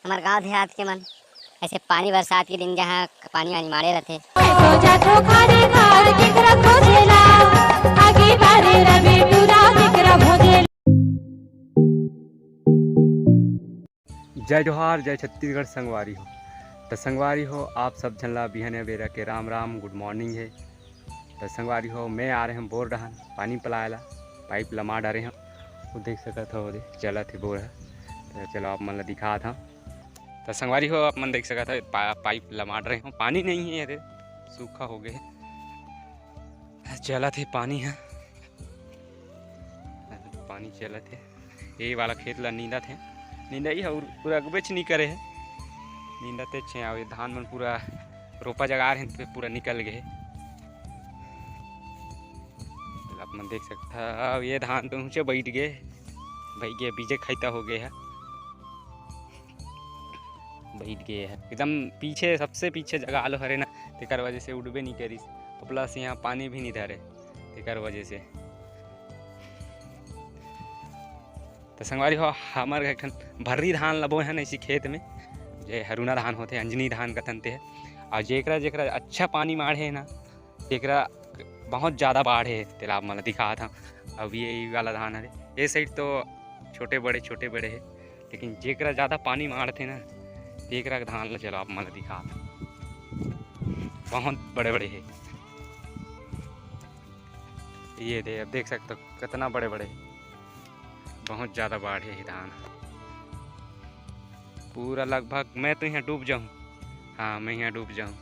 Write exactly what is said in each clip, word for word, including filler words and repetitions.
हमर गांव देहात के मन ऐसे पानी बरसात के दिन जहां पानी वानी मारे रहते। तो जाथो खारे खार केकरा खोजेला, आगे बारे रवि टूरा केकरा भोजेला। जय जोहार, जय छत्तीसगढ़ संगवारी हो। त संगवारी हो, आप सब झन ला बिहनिया बेरा के राम राम, गुड मॉर्निंग हे। त संगवारी हो, मैं आ रहे हंव बोर डहन पानी पलाए ला, पाइप लमा डारे हंव। वो देख सकत हो, ओदे चलत हे बोर ह। त चलो, आप मन ला दिखात हंव। त संगवारी हो, आप मन देख सकत हो, पा-, पाइप लमा डारे हंव। पानी नहीं हे, एदे सूखा हो गए हे। चलत हे पानी ह, पानी चलत हे। ये वाला खेत ला नींदत हे, नींदई हे अउ पूरा अगबेच नी करे हे, नींदतेच हे। अउ ये धान मन पूरा रोपा जगार हे, ते पूरा निकल गए हे। आप मन देख सकत हो, ये धान तो ऊंचे बैठ गए, बैठ गए, बीजे खैता हो गए हे, बैठ गए हे एकदम पीछे, सबसे पीछे जगह आलो हरे ना, तेकर वजह से उड़बे नहीं करिस। और प्लस यहाँ पानी भी नहीं धरे, तेकर वजह से। त संगवारी हो, हमर एक ठन भर्री धान ल बोए हन इसी खेत में, जे हरूना धान होथे, अंजनी धान कथन ते हे। अउ जेकरा जेकरा अच्छा पानी माढ़े हे ना, तेकरा बहुत ज़्यादा बाढ़े हे, तेला आप मन ल दिखात हंव। अब ये, ये वाला धान हरे, ये साइड तो छोटे बड़े, छोटे बड़े हे, लेकिन जेकरा ज़्यादा पानी माढ़थे ना, तेकरा के धान ल चलो आप मन ल दिखात हंव, बहुत बड़े बड़े हे। ये दे, अब देख सकत हो कितना बड़े बड़े हे, बहुत ज़्यादा बाढ़े हे धान। पूरा लगभग मैं तो यहाँ डूब जाऊँ, हाँ, मैं यहाँ डूब जाऊँ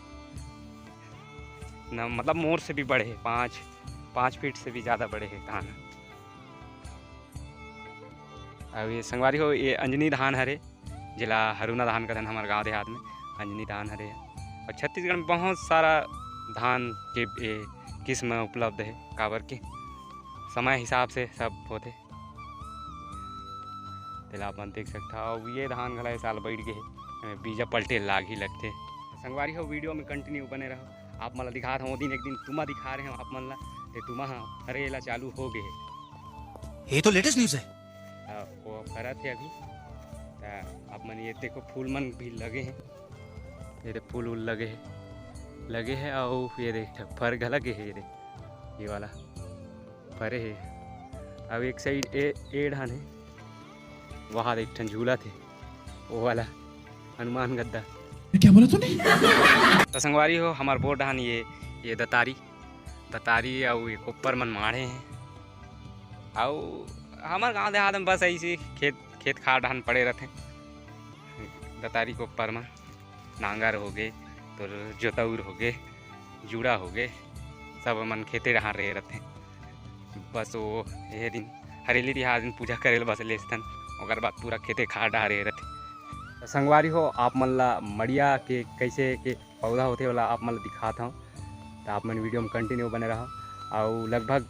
ना, मतलब मोर से भी बड़े हे, पाँच, पाँच फीट से भी ज़्यादा बड़े हे धान। अब ये संगवारी हो, ये अंजनी धान हरे, जेला हरूना धान कथन हमर गांव देहात में, अंजनी धान हरे। अउ छत्तीसगढ़ में बहुत सारा धान के ये किस्म उपलब्ध हे, काबर के समय हिसाब से सब होथे। तेला अपन देख सकत हो। अउ ये धान घला ए साल बैठ गए हे, एमे बीजा पलटे लाग ही लगथे। संगवारी हो, वीडियो में कंटिन्यू बने रहो, आप मन ला दिखात हंव। ओ दिन एक दिन तुमा दिखा रहे हंव आप मन ला, ते तुमा ह हरे एला चालू हो गए हे। ये तो लेटेस्ट न्यूज़ है। अ, वो फरत हे अभी। त आप मन ये देखो, फूल मन भी लगे हे, ये दे फूल उल लगे हे, लगे हे। अउ ये देख, फर घला गे हे, ये दे, ये वाला फरे हे। अउ एक साइड ए, ए डाहन हे, वहाँ एक ठन झूलत हे, वो वाला हनुमान गद्दा। क्या बोला तूने? त संगवारी हो, हमर बोर डाहन ये, ये दतारी, दतारी अउ ये कोप्पर मन माढ़े हे। अउ हमर गांव देहात में बस ऐसी खेत, खेत खार डाहन पड़े रहथे। दतारी कोप्पर मन नांगर हो गे, तोर जोतौर हो गे, जूड़ा हो गे, सब मन खेते डाहन रहे रहथे। बस वो ये दिन हरेली तिहार दिन पूजा करे ल बस लेसथन, ओकर बाद पूरा खेते खार डाहन रहे रहथे। त संगवारी हो, आप मन ला मड़िया के कैसे के पौधा होथे, ओला आप मन ल दिखात हंव। त आप मन वीडियो में कंटिन्यू बने रहव। अउ लगभग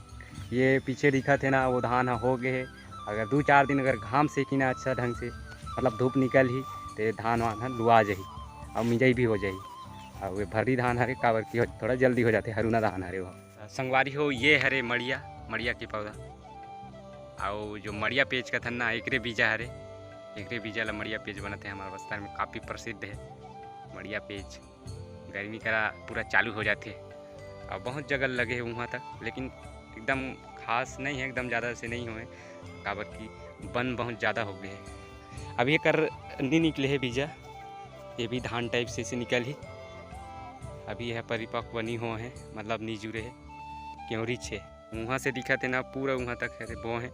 ये पीछे दिखत हे ना, वो धान ह हो गे हे। अगर दू चार दिन अगर घाम सेकी ना अच्छा ढंग से, मतलब धूप निकल ही, ते धान वान ह लुआ जाही अउ मिंजई भी हो जाही। अउ ये भर्री धान हरे, काबर कि थोड़ा जल्दी हो जाथे, हरूना धान हरे वो। संगवारी हो, ये हरे मड़िया, मड़िया के पौधा। अउ जो मड़िया पेज कथन ना, एकरे बीजा हरे, एकरे बीजा ला मड़िया पेज बनत हे। हमर बस्तर में काफ़ी प्रसिद्ध हे मड़िया पेज। गर्मी करा पूरा चालू हो जाथे। अउ बहुत जगह लगे हे उहाँ तक, लेकिन एकदम खास नहीं हे, एकदम ज़्यादा से नहीं होए, काबर कि बन बहुत ज़्यादा हो गए हे। अभी एकर नी निकले हे बीजा, ये भी धान टाइप से, से निकल ही। अभी यह परिपक्व नहीं हो हे, मतलब नहीं जुरे हे, केवरीच हे। उहाँ से दिखत हे ना, पूरा उहाँ तक हे, बो हे।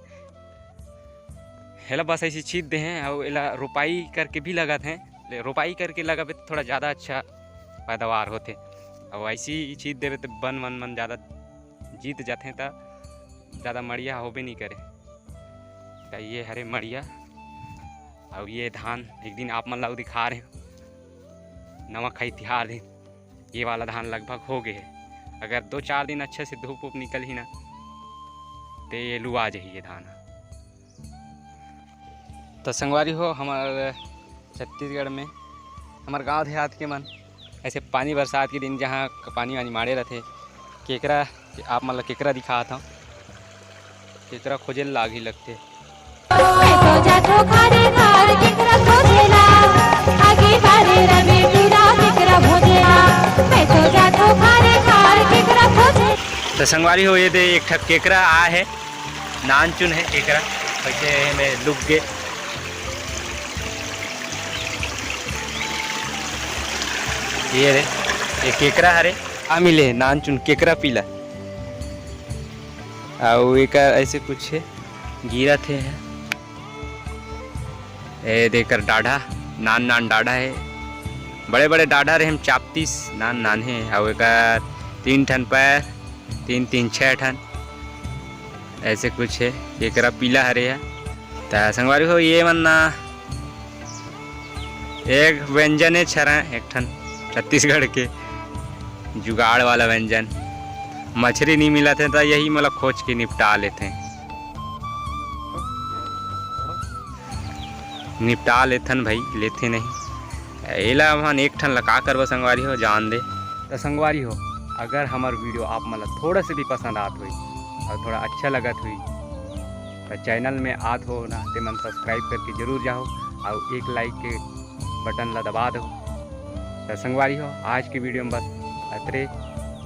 एला बस ऐसी छीत दे हे, अउ एला रोपाई करके भी लगत हे। ले, रोपाई करके लगाबे त थोड़ा ज़्यादा अच्छा पैदावार होथे। अउ ऐसी छीत देबे त बन वन मन ज़्यादा जीत जाथे, त ज़्यादा मड़िया होबे नहीं करे। त ये हरे मड़िया, अउ ये धान एक दिन आप मन ला दिखा रहे हंव, नवा खाई तिहार दिन। ये वाला धान लगभग हो गए हे। अगर दो चार दिन अच्छे से धूप उप निकल ही ना, ते ये लुआ जाही ये धान। त संगवारी हो, हमर छत्तीसगढ़ में हमर गांव देहात के मन ऐसे पानी बरसात के दिन जहां पानी वानी माड़े रहथे, केकरा, आप मन ला केकरा दिखात हंव, केकरा खोजे ल लाग ही लगथे। तो जाथो खारे खार केकरा खोजेला, त संगवारी हो, ये दे एक ठक केकरा आय हे, नानचुन हे केकरा, वइसे एमे लुक गे। ये रे, ये केकरा हरे, आ मिले हे नानचुन केकरा पीला। अउ एकर ऐसे कुछ हे, गिरत हे। ए दे एकर डाढ़ा, नान नान डाढ़ा हे। बड़े बड़े डाढ़ा रहे, हम चापतीस नान नान हे। अउ एकर तीन ठन पैर, तीन तीन छः ठन, ऐसे कुछ हे। केकरा पीला हरे हे। त संगवारी हो, ये मन ना एक व्यंजन हे छरा, एक ठन छत्तीसगढ़ के जुगाड़ वाला व्यंजन। मछरी नहीं मिलत हे त यही मोला खोज के निपटा लेथे, निपटा लेथन भाई, लेथे नहीं। एला हमन एक ठन ला का करबो संगवारी हो, जान दे। त संगवारी हो, अगर हमर वीडियो आप मन ला थोड़ा से भी पसंद आत होई अउ थोड़ा अच्छा लगत होई, त चैनल में आत हो ना, ते मन सब्सक्राइब करके जरूर जाओ अउ एक लाइक के बटन ला दबा दो। त संगवारी हो, आज के वीडियो में बस अतरे,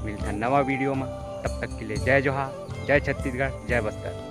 मिलथन नवा वीडियो में। तब तक के लिए जय जोहार, जय छत्तीसगढ़, जय बस्तर।